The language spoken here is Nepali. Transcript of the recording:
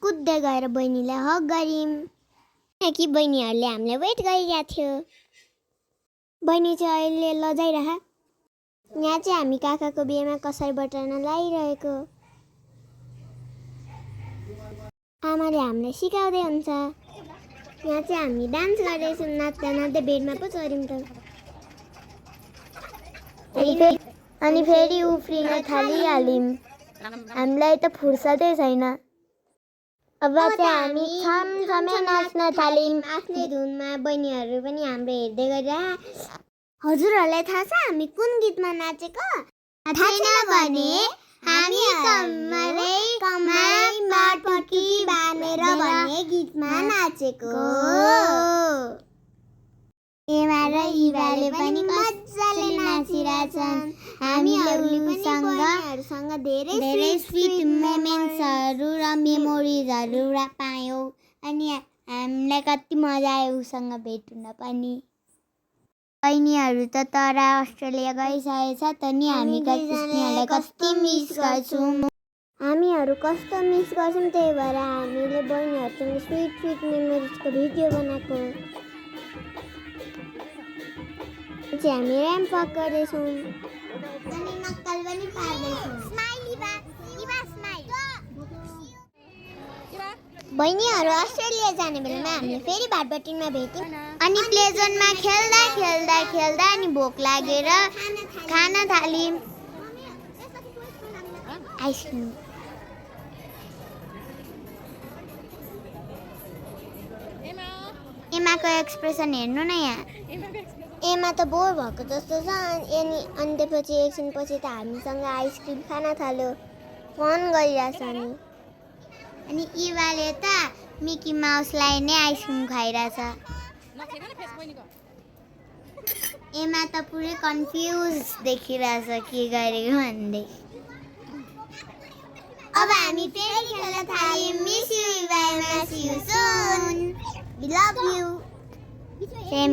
कुद्दै गएर बहिनीलाई हग गर्यौं किनकि बहिनीहरूले हामीलाई वेट गरिरहेको थियो। बहिनी चाहिँ अहिले लजाइरह। यहाँ चाहिँ हामी काकाको बिहेमा कसाई बटार्न लागिरहेको। आमाले हामीलाई सिकाउँदै हुन्छ। यहाँ चाहिँ हामी डान्स गर्दैछौँ, नाच्दा नाच्दै बेडमा पो चढ्यौँ त। अनि फेरि उफ्रिन थालिहाल्यौँ। हामीलाई त फुर्सदै छैन। अब चाहिँ हामी छमछमै नाच्न थाल्यौँ आफ्नै धुनमा। बहिनीहरू पनि हाम्रो हेर्दै गरिरह। हजुरहरूलाई थाहा छ हामी कुन गीतमा नाचेको? थाहा छैन भने हामी कमरै माटुकी बानेर भन्ने गीतमा नाचेको। एमा र इभाले पनि मजाले नाचिरहेछन्। हामीले उनीहरूसँग धेरै स्विट मोमेन्ट्सहरू र मेमोरिजहरू पायौँ। अनि हामीलाई कति मजा आयो उसँग भेट हुन पनि। बहिनीहरू त तर अस्ट्रेलिया गइसकेछ त नि हामी उनीहरूलाई कति मिस गर्छौँ। हामीहरू कस्तो मिस गर्छौँ, त्यही भएर हामीले बहिनीहरूसँग स्विट मेमोरिजको भिडियो बनाएको। चाहिँ हामी र्याम्प वक गर्दैछौँ अनि नक्कल पनि पार्दैछौँ। बहिनीहरू अस्ट्रेलिया जाने बेलामा हामीले फेरि भाटबटिनमा भेट्यौँ। अनि प्लेजनमा खेल्दा अनि भोक लागेर खान थाल्यौँ आइसक्रिम। एमाको एक्सप्रेसन हेर्नु न यहाँ। एमा त बोर भएको जस्तो छ। अनि त्यसपछि एकछिनपछि त हामीसँग आइसक्रिम खान थाल्यो। फन गरिरहेछ अनि इभाले त मिकी माउसलाई नै आइसक्रिम खाइरहेछ। एमा त पुरै कन्फ्युज देखिरहेछ के गरेको भन्दै। अब हामी फेरि खेल्न थाल्यौँ। Miss you Eva, see you soon, we love you. Same.